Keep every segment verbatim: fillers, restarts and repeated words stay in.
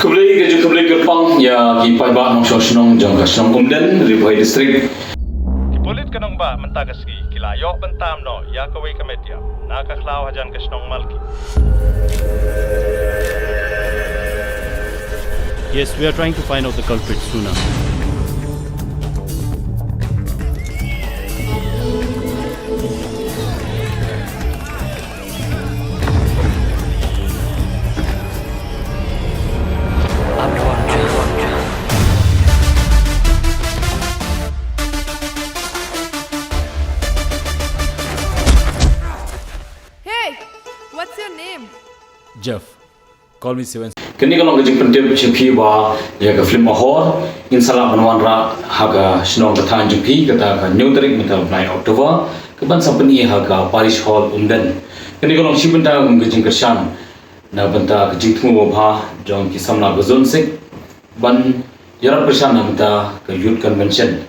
Khublei ka jong khublei kyrpang ïa ki paidbah nongshong shnong jong ka shnong Umden, Ri Bhoi District. Ki pulit ka nongbah mynta ka sngi ki la ïoh bynta noh ïa kawei ka met ïap na ka khlaw hajan ka shnong Malki. Yes, we are trying to find out the culprit sooner. Hey, what's your name? Jeff. Call me Seven. Kane ka long ka jingpyntip sha phi ba ïa ka film Ahor ngin sa lah ban wanrah ha ka shnong ka thaiñ jong phi kata ka hynñiew tarik mynta u bnai October, kaban sa pyni ha ka Parish Hall Umden. Kane ka long shi bynta ka jingkyrshan na bynta ka jingthmu babha jong ki samla ka Zone Six ban ïarap kyrshan na bynta ka Youth Convention.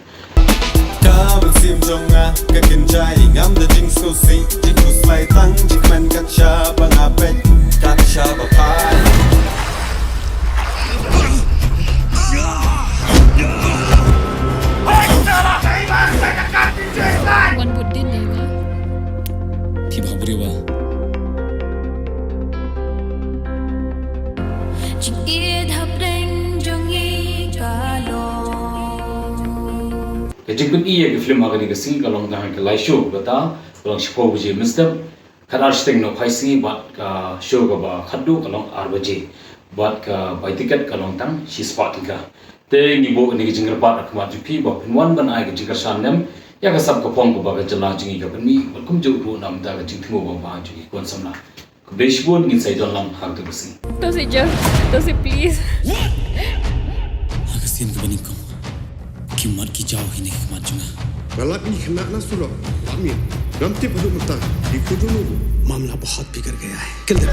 Ka mynsiem jong nga ka kynjai, ngam da jingsngewsih, jingkhuslai tang jingkmen kat shaba nga peit, kat shaba phai. Wan bud din dei ma. Phi bha briew ba. Jingïeit hapdeng jong ngi ka long. Ka jingpyni ïa ka film ha kane ka sngi ka long tang ha ka live show kata ka long shiphew baje mynstep, khatar shiteng nohphai sngi bad ka show kaba khatduh ka long ar baje bad ka bai tiket ka long tang shispah tyngka. Te ngi buh ïa kane ka jingkyrpad ha khmat jong phi ba phin wan ban ai ka jingkyrshan nem ïa ka sap ka phong kaba ka jylla jong ngi ka pynmih bad kumjuh ruh na bynta ka jingthmu babha jong ki khun samla. Khublei shibun, ngin sa ïadon lang ha kato ka sngi. To si Jeff, to si please. Ha ka sien kaba nyngkong ki mat ki jaw hi na ki khmat jong nga. Nga lap ïa ki khynnah na surok, lap miet. Ngam tip haduh mynta ki khun jong u. मामला बहुत बिगड़ गया है। Kill them.